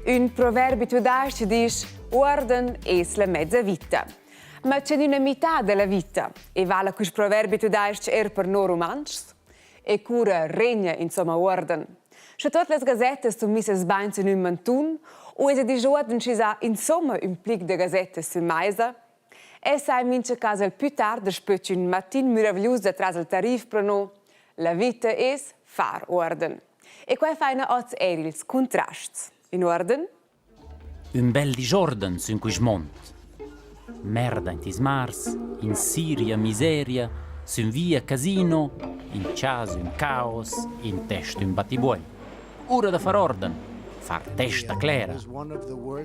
Ün proverbi tudais-ch disch «Uorden es la mezza vita». Ma c'è üna mità da la vita e vala quist proverbi tudais-ch eir per no rumantschs? E cura regna insomma uorden? Sche tuot las gasettas sun missas bain sün ün mantun o esa dischuorden schi s'ha insomma ün plic da gasettas sün maisa? El sa in mincha cas el pü tard daspö ch'ün matin müraviglius da tras il tarif pro no. La vita es far uorden. E quai faina hoz eir ils cuntrasts. In uorden? Ün bel disorden sün quist mond. Merda aint ils mars, in Siria miseria, sün via casino, in chasa ün caos, in testa ün battibuogl. Ura da far uorden, far testa clera.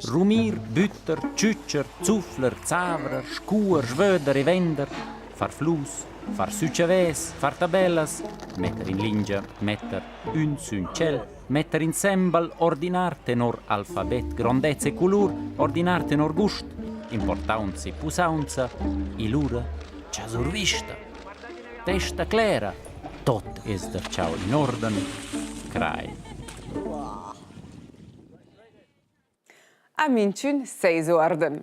Rumir, bütter, tschütscher, zuffler, zavrer, scuer, svöder e vender, far flus, far sü chavès, far tabellas, metter in lingia, metter ün sün tschel, metter insembel, ordinar tenor alfabet, grondezza e culur, ordinar tenor gust, importanza e pusaunza, e lura cha survista. Testa clera, tot es darcheu in uorden, crai. A minchün seis uorden.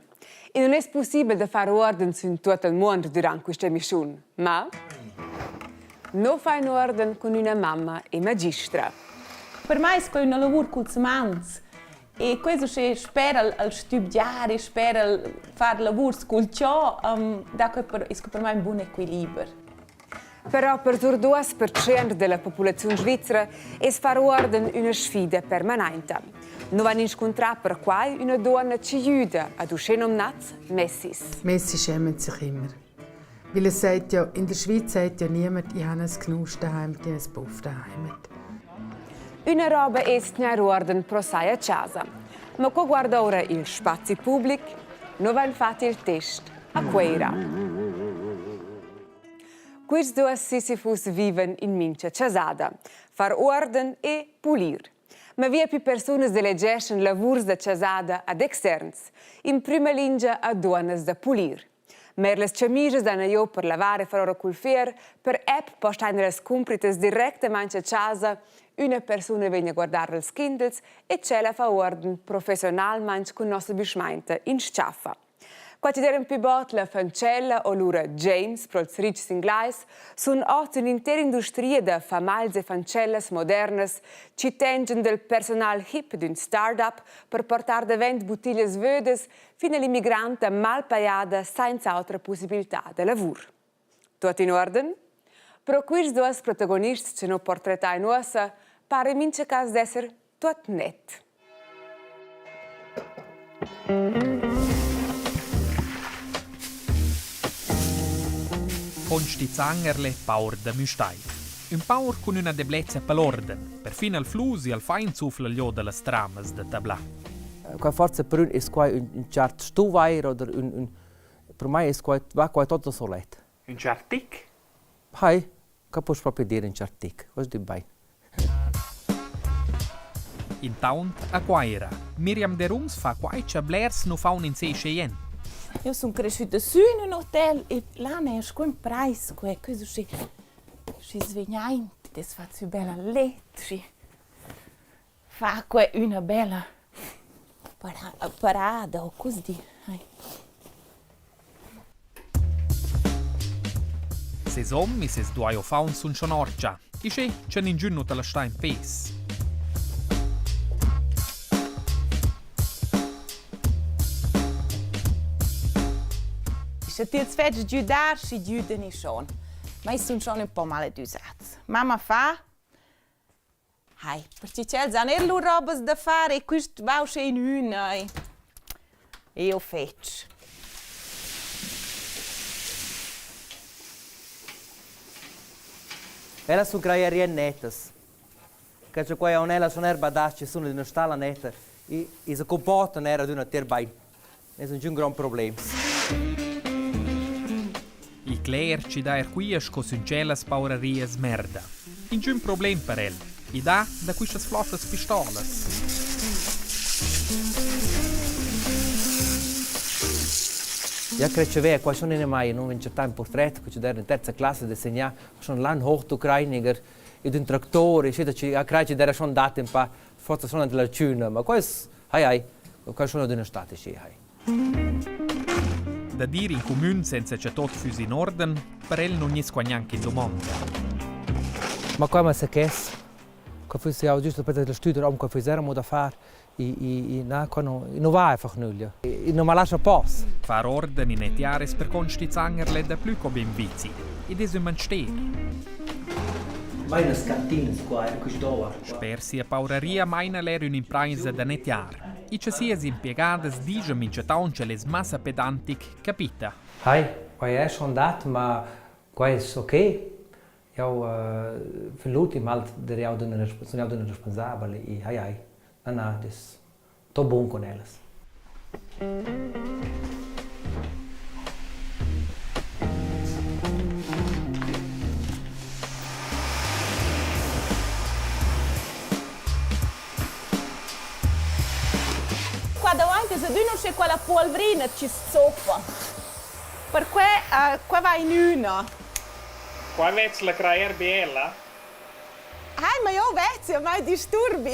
I nun es pussibel da far uorden sün tuot il muond dürant quista emischiun, ma no fain uorden cun üna mamma e magistra. Per mai es quai üna lavur culs mans e quest uschè sper al al stübgiar e sper al far lavurs cul cho dà quai per es quai per mai ün bun equiliber. Però per sur 2% della populaziun svizra es far uorden üna sfida permanenta. No vain inscuntrà perquai üna duonna chi güda ad uschè nomnats Messis. Messi schämen sich immer. Weil es sagt ja, in der Schweiz sagt ja niemand, ich habe ein Genuss daheim, ich habe ein Puff daheim. Üna roba es tgnair uorden pro sai a chasa. Ma co guarda ora il spazi public? No vain fat il test a Cueira. Quists duos Sisyphus vivan in mincha chasada. Far uorden e pulir. Ma via più persunas delegeschan lavurs da chasada ad externs. In prüma lingia a duonnas da pulir. Ma eir las chamischas dan jo per lavar e far ora cul fier, per app postan las cumpritas directamaing a chasa, üna persuna vegn a guardar ils kindles e tschella fa uorden professionalmaing cun nossa büschmainta in s-chaffa. Qua chi d'eiran pü bod la fantschella o lura James pro'ls richs inglais sun hoz ün'intera industria da famagls e fantschellas modernas chi tengian dal personal hip d'ün start-up per portar davent butiglias vödas fin a l'immigranta malpajada sainza otra pussibiltà da lavur. Tuot in uorden? Pro quists duos protagonists chi nu portretain uossa para in mincha cas d'esser tuot net. Consti Zangerle, paur da Müstair. Ün paur cun üna deblezza pel orden, perfin al flus e al fain sufla glio da las tramas da tablà. Qua forza per ün es quai ün, ün tschert stuvair oder ün, ün per mai es quai va quai tot da solet. Ün tschert tic? Hai, che poss propi dir ün tschert tic, quest dit bain. Intaunt a Cuaira. Miriam Derungs fa quai cha blers nu faun in seis jent. Eu sun creschüda sü in ün hotel e là n'haja sco imprais que, que es usché schi svegnaint, es fat sü bel al let, schi fa que üna bella parada o cos di. Ses hom e ses duai uffants sun schon orgia. E sche cha ningün nu tala sta in pes. Sche ti els fetsch giudar, schi giüdani schon. Ma i sun schon ün po maladüsats. Mamma fa Hai, perche ch'els han eir lur robas da far e quist va uschè in üna e eu fetsch. Ellas sun crai eir nettas. Che cha quai haun ellas schon eir badà chi sun üna stalla netta e e se cumportan eir adüna ter bain. Es ün grond problem. Il cler chi dà eir quia sco sün tschellas paurarias merda. Ingün problem per el. I dà da quistas flottas pistolas. Ja crescevea qua schon in mai non incertà un portret che ci era in terza classe desegnà schon l'an Hochtukrainiger ed un tractor e ci ha crai ci era schon dat un pa forza schon la tschüna ma quai es Hai hai, quai sun adüna stat uschè, hai. Da dir in cumün senza cha tot füss in uorden, per el nun gniss qua gnanc in dumonda. Ma qua ma sa ch'es, qua füss jau giüst per la stüder hom, qua füss era amo da far i, i, i na, qua no, i nu va einfach nüglia. I nu ma lascha pos. Far uorden in etiar es per Consti Zangerle daplü co bainvizi. Id es ün manster. Mai las cantinas qua, in quist'ora. Sper sia pauraria maina el er ün'impraisa da nettiar. E cha sias impiegadas digian minchataunt ch'el es massa pedantic, capita. Hai, quai è schon dat, ma quai es ok. Jau fin l'ultim halt der jau d'üna sun jau d'üna responsabel e hai hai. Na na, das to bun cun ellas. Qua davant es adüna uschè quella puolvrina chi zoppa. Perque qua va in üna. Qua vez la crajer biela? Hai, ma eu vez, eu mai disturbi.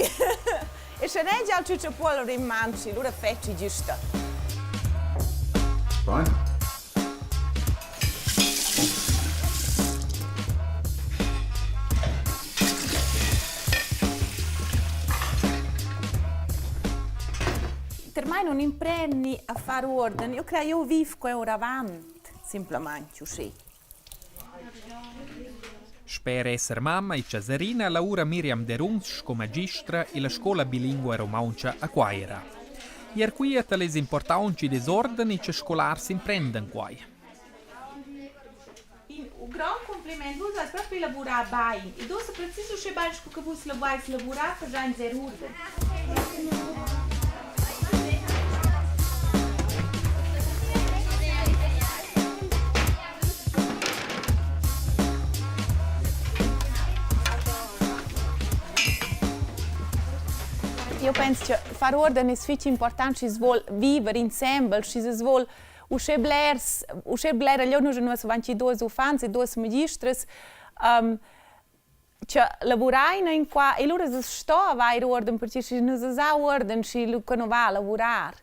E sche n'è già il tschütscha puolvra in man, schi lura fetschi güsta. Fine. Per mai non imprenni a far uorden, eu crei eu viv qua oravant, simplamaing uschè. Sper esser mamma e chasarina lavura Miriam Derungs sco magistra illa scoula bilingua rumauntscha a Cuaira. Eir quia tal es important chi desorden e cha scolars imprendan quai. In grand cumpliment, vus avais propi lavurà bain. Ed ussa precis uschè bain sco che vus lavais lavurà, faschains er urden. Eu pens cha far uorden es fich important schi's voul viver insembel, schi s'as voul uschè blers, uschè blera glieud, nus nus vain duos uffants e duos magistras, cha lavuraina in qua e lura as sto avair uorden, perche schi nu s'ha uorden, schi lu que nu va a lavurar.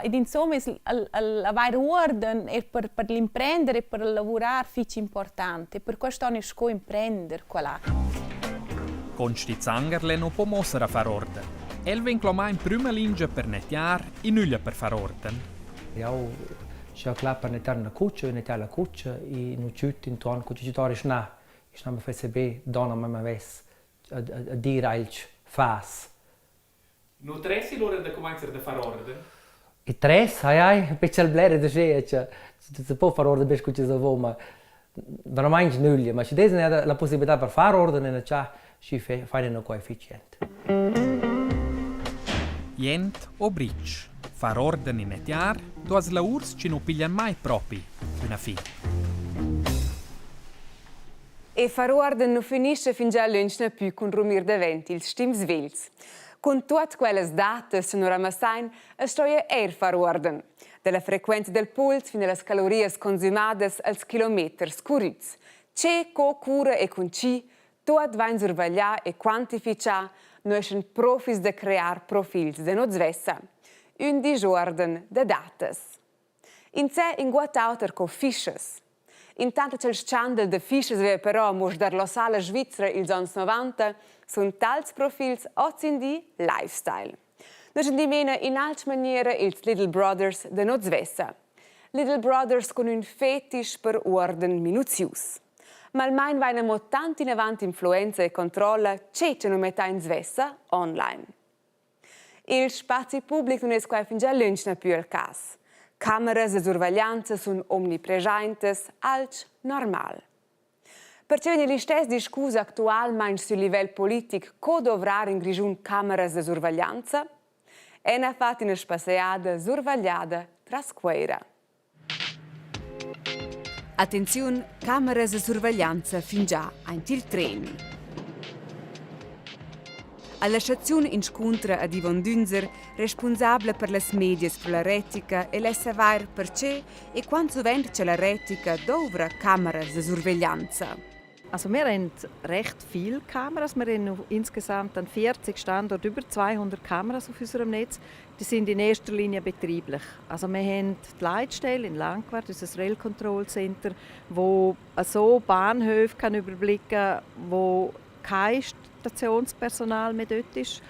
Ed insomma es el avair uorden eir per per l'imprender e per lavurar fich important e per quai stoni sco imprender qua là. Consti Zangerle nu po muossar a far uorden. El vegn clomà in prüma lingia per nettiar e nüglia per far uorden. Jau scha clap per nettar üna cutscha, nettar la cutscha e nu tschüt intuorn cu chi tor es nà. Ich na fesse be donna mamma vess a, a, a dir ailch fas. Nu tressi lura da cumanzar da far uorden? I tres, hai hai, be cha'l bler es uschea cha se po far uorden be scu chi sa vo, ma veramaing nüglia. Ma schi dess la possibilità per far uorden in cha, schi faina no quai fich jent. Jent o brich, far uorden in nettiar, duas lavurs chi nu piglian mai propi üna fin. E far uorden nu finischa fingià lönch na pü cun rumir davent ils stims vegls. Cun tuot quellas datas nu ramassain, as stoja eir far uorden. Dalla frequenza del puls fin a las calorias consumadas als kilometers currüts. Che, co, cura e cun chi, tuot vain survaglià e quantifichà, nu eschan profis da crear profils da no svessa. Ün dischuorden da datas. Insè inguotta auter co fischas. Intant cha'l s-chandel da fischas veva però amo sdarlossà la Svizra ils ons 90, sun tals profils hozindi lifestyle. Nus dimena in alch maniera ils Little Brothers da no svessa. Little Brothers cun ün fetisch per uorden minuzius. Ma almain vain amo tant inavant influenza e controlla che cha nu mettain svessa online. Il spazi public nun es quai fingià lönch na pü il cas. Cameras e survaglianza sun omnipreschaintas, alch normal. Perche vegn listess discus actualmaing sül livel politic co dovrar in Grischun cameras da survaglianza? Ena fat üna spassegiada survagliada tras Cueira. Attenziun, cameras da surveglianza fingià aint il tren. Alla staziun inscuntra ad Yvonne Dünser, respunsabla per las medias pro la Retica e less savair perche e quant suvent cha la Retica douvra cameras da surveglianza. Also wir haben recht viele Kameras. Wir haben insgesamt an 40 Standorten über 200 Kameras auf unserem Netz. Die sind in erster Linie betrieblich. Also wir haben die Leitstelle in Landquart, unser Rail Control Center, wo so Bahnhöfe kann überblicken kann, wo kein Stationspersonal mehr dort ist.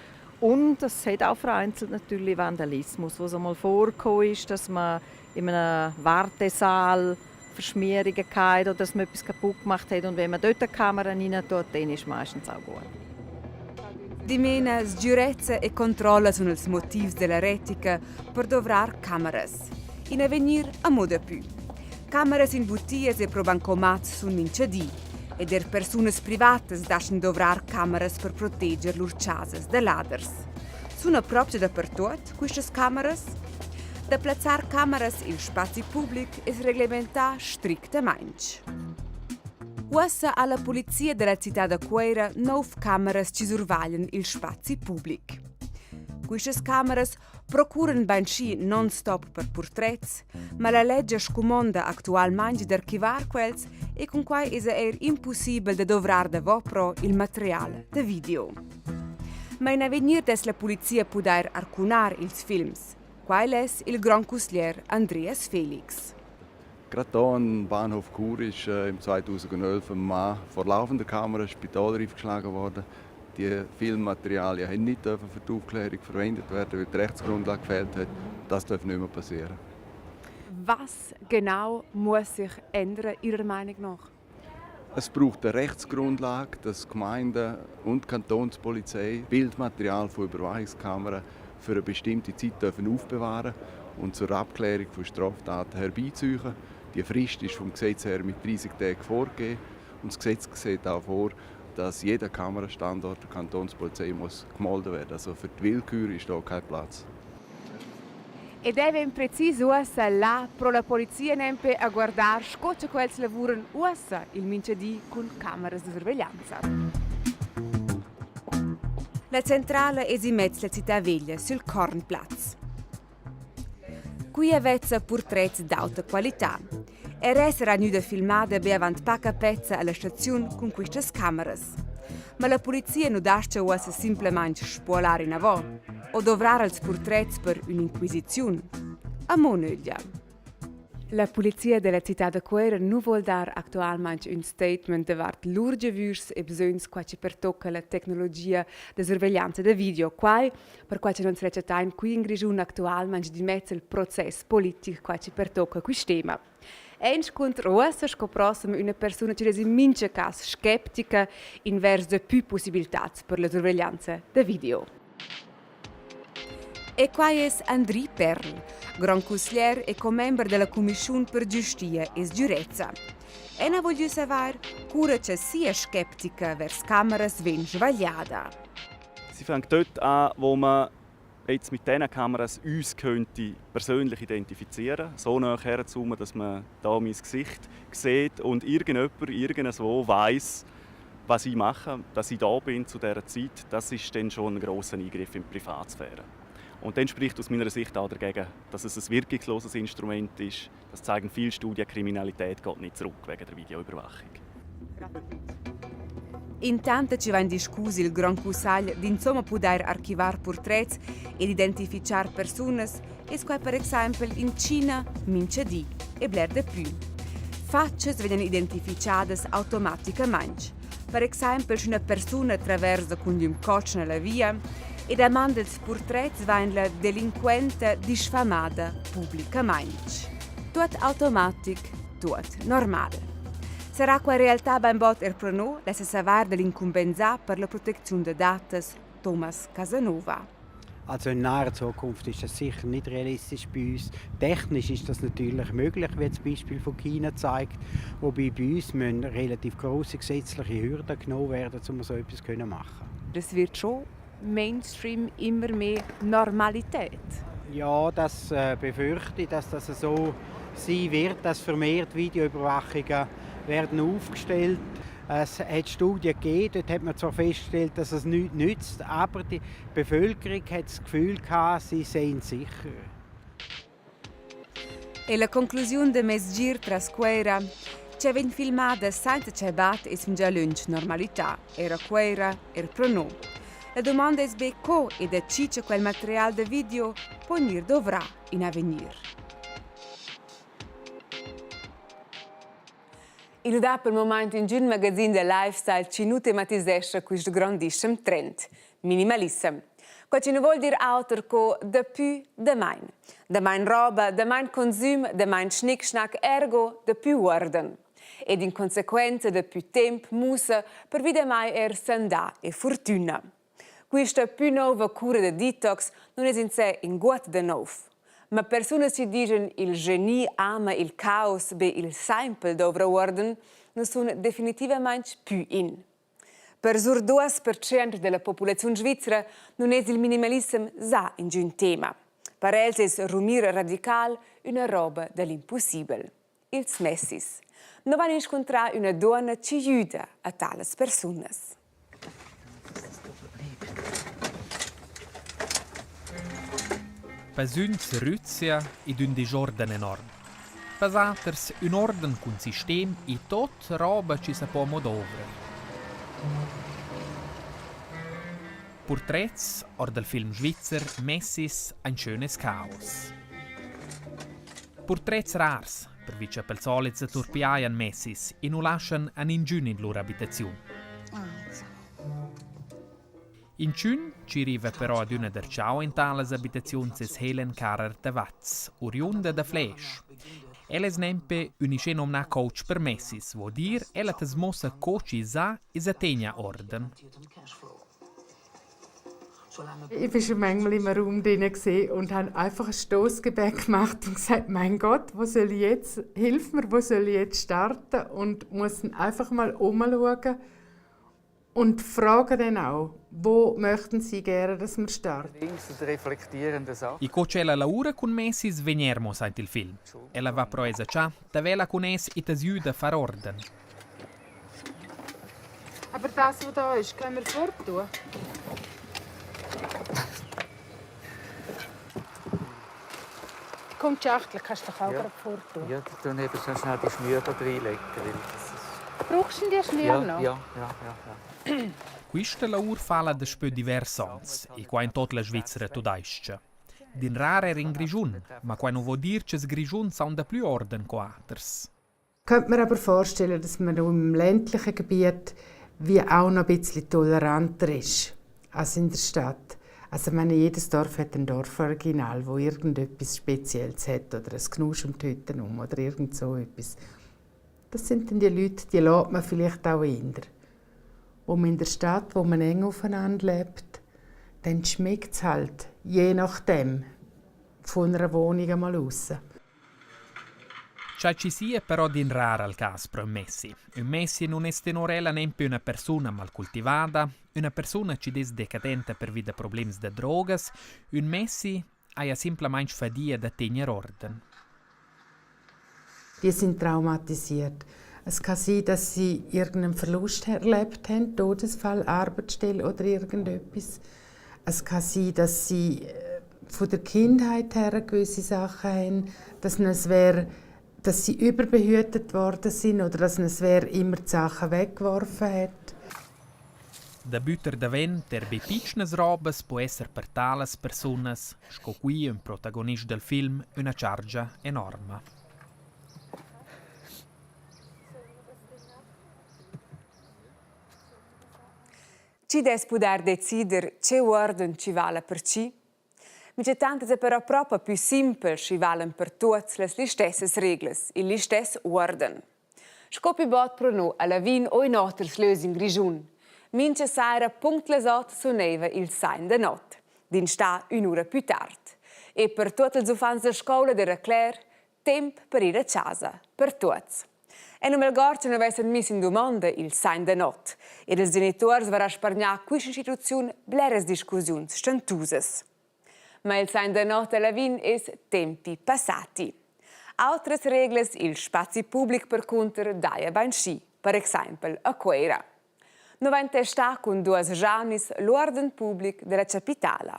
Und es hat auch vereinzelt natürlich Vandalismus, wo es einmal vorgekommen ist, dass man in einem Wartesaal Verschmierungen hatte oder dass man etwas kaputt gemacht hat. Und wenn man dort eine Kamera rein tut, dann ist es meistens auch gut. Dimena sgürezza e controlla sun ils motivs della Retica per dovrar cameras. In avegnir amo dapü. Cameras in butias e pro bancomats sun mincha di. Ed er persunas privatas daschan dovrar cameras per proteger lur chasas da laders. Suna propcha dapertuot quistas cameras? Da plazzar cameras i'l spazi public es reglementà strictamaing. Uossa ha la polizia da la cità da Cueira nouv cameras chi survaglian il spazi public. Quistas cameras procuran bainschi non-stop per purtrets, ma la legia scumonda actualmaing d'archivar quels e cun quai esa eir impussibel da dovrar davopro il material da video. Ma in avegnir dess la polizia pudair arcunar ils films. Quai less il grand cusglier Andreas Felix. Gerade hier am Bahnhof Chur ist im 2011 ein Mann vor laufender Kamera Spital aufgeschlagen worden. Die Filmmaterialien haben nicht für die Aufklärung verwendet werden, weil die Rechtsgrundlage gefehlt hat. Das darf nicht mehr passieren. Was genau muss sich ändern, Ihrer Meinung nach? Es braucht eine Rechtsgrundlage, dass Gemeinden und Kantonspolizei Bildmaterial von Überwachungskameran für eine bestimmte Zeit dürfen aufbewahren und zur Abklärung von Straftaten herbeiziehen. Die Frist ist vom Gesetz her mit 30 Tagen vorgegeben. Und das Gesetz sieht auch vor, dass jeder Kamerastandort der Kantonspolizei muss gemeldet werden. Also für die Willkür ist da kein Platz. Ed è ben precis uossa là pro la polizia nempe a guardar sco cha quels lavuran uossa il minchadi cun cameras da surveglianza. La centrala es immez la cità veglia sül Kornplatz. Quia vezza purtrets d'auta qualità. Er sarà gnüda filmada be avant paca pezza a la staziun cun quistas cameras. Ma la polizia nu das-cha uossa simplamaing spuolar inavò o dovrar els purtrets per ün'inquisiziun. Amo nöglia. La polizia della cità da Cuera nu vuol dar actualmaing ün statement davart lur giavüschs e bsögns qua chi pertocca la tecnologia da surveglianza da video. Quai perquai che nus rechattain qui in Grischun actualmaing d'immez il process politic qua chi pertocca quist tema. Inscunter uossa sco prossima üna persuna chi es in mincha cas skeptica invers dapü pussibiltats per la surveglianza da video. E quai es Andri Perl, grand cusglier e commember da la cumischiun per giustia e sgürezza. El ha voglü savair cura cha sia skeptica vers cameras vegn svagliada. Sie fängt dort an, wo man jetzt mit diesen Kameras uns könnte persönlich identifizieren so nah herzoomen, dass man da mein Gesicht sieht und irgendjemand irgendwo weiß, was ich mache, dass ich da bin zu dieser Zeit, das ist dann schon ein grosser Eingriff in die Privatsphäre. Und dann spricht aus meiner Sicht auch dagegen, dass es ein wirkungsloses Instrument ist. Das zeigen viele Studien, Kriminalität geht nicht zurück wegen der Videoüberwachung. Intant chi vain discus il Grand Cussagl d'insomma pudair archivar purtrets ed identifichar persunas es quai per exaimpel in China mincha di e bler daplü. Fatschas vegnan identifichadas automaticamaing. Per exaimpel sch'üna persuna traversa cun ün cotschen la via e damanda ils purtrets vain la delinquenta disfamada publicamaing. Tuot automatic, tuot normal. Sarà qua realtà bainbod er pro no lessa savair da l'incumbensà per la protecziun da datas Thomas Casanova. Also in naher Zukunft ist das sicher nicht realistisch bei uns. Technisch ist das natürlich möglich, wie das Beispiel von China zeigt. Wobei bei uns müssen relativ große gesetzliche Hürden genommen werden, um so etwas zu machen. Das wird schon Mainstream immer mehr Normalität. Ja, das befürchte ich, dass das so sein wird, dass vermehrt Videoüberwachungen werden aufgestellt. Es hat Studien gegeben, dort hat man zwar festgestellt, dass es nichts nützt, aber die Bevölkerung hat das Gefühl gehabt, sie seien sicher. E la conclusiun da mes gir tras Cuera. Che vegn filmada sainza ch'el bat es fingià lönch normalità, eir a Cuoira, eir pro no. La dumanda es be co e da chi cha quel material da video po gnir dovrà in avegnir. I nu dà pel mumaint ingün magazin da lifestyle chi nu tematisescha quist grondischem trend, minimalissem. Quai chi nu voul dir auter co dapü damain. Damain roba, damain consüm, damain schnic-schnac, ergo dapü uorden. Ed in consequenza dapü temp mussa pervi da mai eir sandà e furtüna. Quista pü nouva cura da detox nun es insè inguot da nouv. Ma persunas chi dischan il geni ama il caos be il saimpel douvra uorden nu sun definitivamaing pü in. Per sur 2% da la populaziun svizra nun es il minimalissem sa ingün tema. Per els es rumir radical üna roba da l'impussibel. Ils messis. No van inscuntrà üna duonna chi güda a talas persunas. Pasüns rüzia ed ün disorden enorm. Pas aters ün uorden cun sistem e tot roba chi sa po amo dovrer. Purtrets or dal film svizzer Messis ein schönes Chaos. Purtrets rars, pervi cha pels solits sa turpiaian messis e nu laschan a ningün in lur abitaziun. Inchün chi riva però adüna darchau in talas abitaziuns es Helen Karrer da Vaz, uriunda da Fläsch. Ella es nempe ün uschè nomnà coach per messis, vuol dir ella t'as muossa co chi sa e sa tegna uorden. Ich war schon manchmal im Raum drin und habe einfach ein Stoßgebet gemacht und gesagt, mein Gott, wo soll ich jetzt, hilf mir, wo soll ich jetzt starten? Und muss dann einfach mal umschauen und fragen dann auch, wo möchten Sie gerne, dass wir starten? Il co ch'ella lavura cun messis vegn eir mo aint il film. Ella va pro esa cha, tavela cun es e t'asüda a far uorden. Aber das, was da ist, können wir forttun? Komm, die Schachtel kannst du doch auch ja. gerade forttun. Ja, dann eben schnell schnell die Schnür da reinlegen. Weil das ist... Brauchst du die Schnür ja, noch? Ja, ja, ja. ja. Quista lavur fa'la daspö divers ons e qua in tot la Svizzera tudais-cha. D'inrar er in Grischun, ma quai nu voul dir cha'ls Grischuns haun daplü uorden co aters. Könnte mir aber vorstellen, dass man im ländlichen Gebiet wie auch noch ein bisschen toleranter ist als in der Stadt. Also ich meine, jedes Dorf hat ein Dorforiginal, wo irgendetwas Spezielles hat oder ein Gnusch um die Hütte herum oder irgend so etwas. Das sind dann die Leute, die lässt man vielleicht auch eher. Wo man in der Stadt, wo man eng aufeinander lebt, dann schmeckt es halt, je nachdem, von einer Wohnung einmal raus. Cha chi sia però d'inrar al cas pro ün Messi. Ün Messi nun es tenor ella nempe üna persuna malcultivada, üna persuna chi'd es decadenta pervi da problems da drogas. Ün Messi haja simplamaing fadia da tegner uorden. Die sind traumatisiert. Es kann sein, dass sie irgendeinen Verlust erlebt haben, Todesfall, Arbeitsstelle oder irgendetwas. Es kann sein, dass sie äh, von der Kindheit her gewisse Sachen haben, dass es wer, dass sie überbehütet worden sind oder dass es wer immer die Sachen weggeworfen hat. Da bütter davent er be pitschnas robas po esser per talas persunas, sco qui ün protagonist dal film, üna chargia enorma. Chi dess pudair decider che uorden chi vala per chi? Minchatant esa però propa pü simpel schi valan per tuots las listessas reglas, il listess uorden. Sco pü bod pro no a Lavin o in oters lös in Grischun. Mincha saira punct las ot suneiva il sain da not, d'instà ün'ura pü tard. E per tuot ils uffants da scoula d'eira cler, temp per ir a chasa, per tuots. E nu m'algord scha nu vessan miss in dumonda il sain da not. Ed ils genituors varà spargnà quista instituziun bleras discussiuns stantusas. Ma il sain da not a Lavin es tempi passati. Autras reglas il spazi public percunter daja bainschi, per exaimpel a Cueira. No vain testà cun duos janis l'uorden public della chapitala.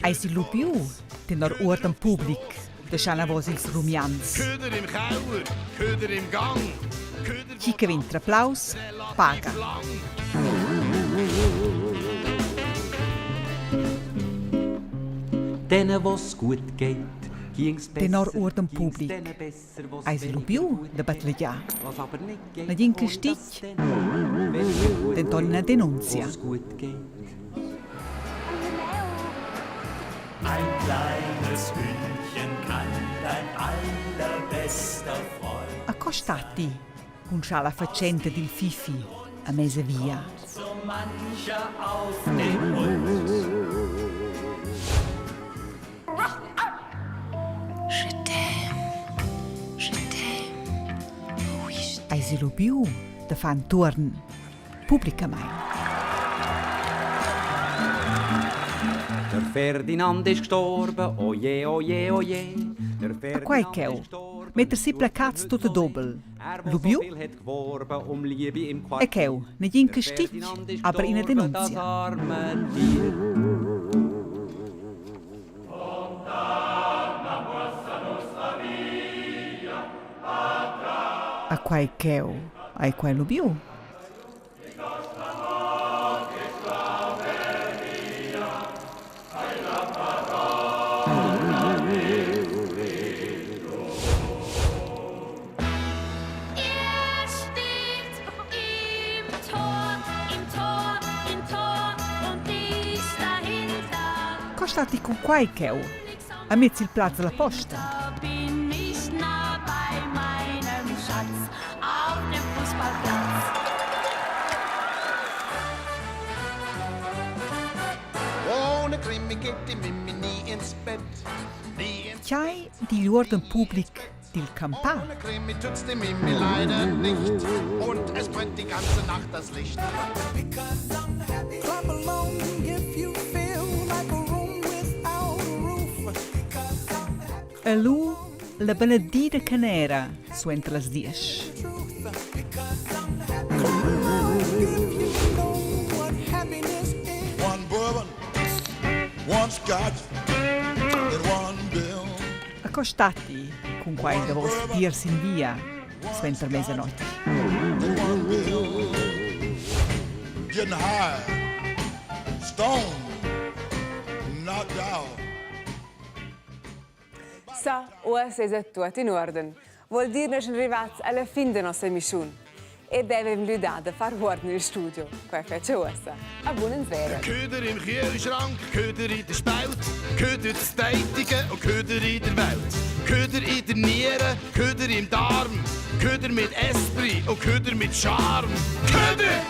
Eisi lubiu, tenor uorden public, da schar anavos ils rumians. Köder im Keller, Köder im Gang. Chi che vegn traplaus, paga. Denen wo's gut geht, ging's Tenor uorden public eisi lubiu da batlegiar. Nagin castig, denton ina denunzia. Ein kleines Hündchen kann dein allerbester Freund. A co statti cun schar la fatschenta dil Fifi a mesa via? So mancher auf den Hund. Je t'aime, je t'aime, oui, je Eisi lubiu da far entuorn publicamein. Der Ferdinand ist gestorben, oh je, oh je, oh je. Der A quei cheu, metter si placats tut a dobel. Lubiu? E cheu, negin castig, aber ina denunzia. A quei cheu, ei quei lubiu? Er steht im Tor, im Tor, im Tor und ich dahinter. Co statti cun quei cheu? Amiez il plaz dalla posta. Bin ich nah bei meinem Schatz auf dem Fußballplatz. Ohne Krimi geht die Mimi nie ins Bett. Nie ins Tgei digl uorden public dil campar? Ohne Krimi tut's die Mimi leider nicht. Und es brennt die ganze Nacht das Licht. Clap along if you feel like a room without a roof. E lu la benedida canera suenter las diesch. One bourbon, one scotch, and one bill. A co statti cun quei davos tiers in via suenter mesanotg? One bill. Getting high, stoned, knocked out. Sa, uossa esa tuot in uorden. Vuol dir noi sun rivats alla fin da nossa emissiun. Ed avem l'üdà da far uorden il studio. Quai fetscha uossa. A bunas verer. Köder im Kühlschrank, Köder in der Spelt, Köder zu Deitigen und Köder in der Welt. Köder in der Niere, Köder im Darm, Köder mit Esprit und Köder mit Charme. Köder!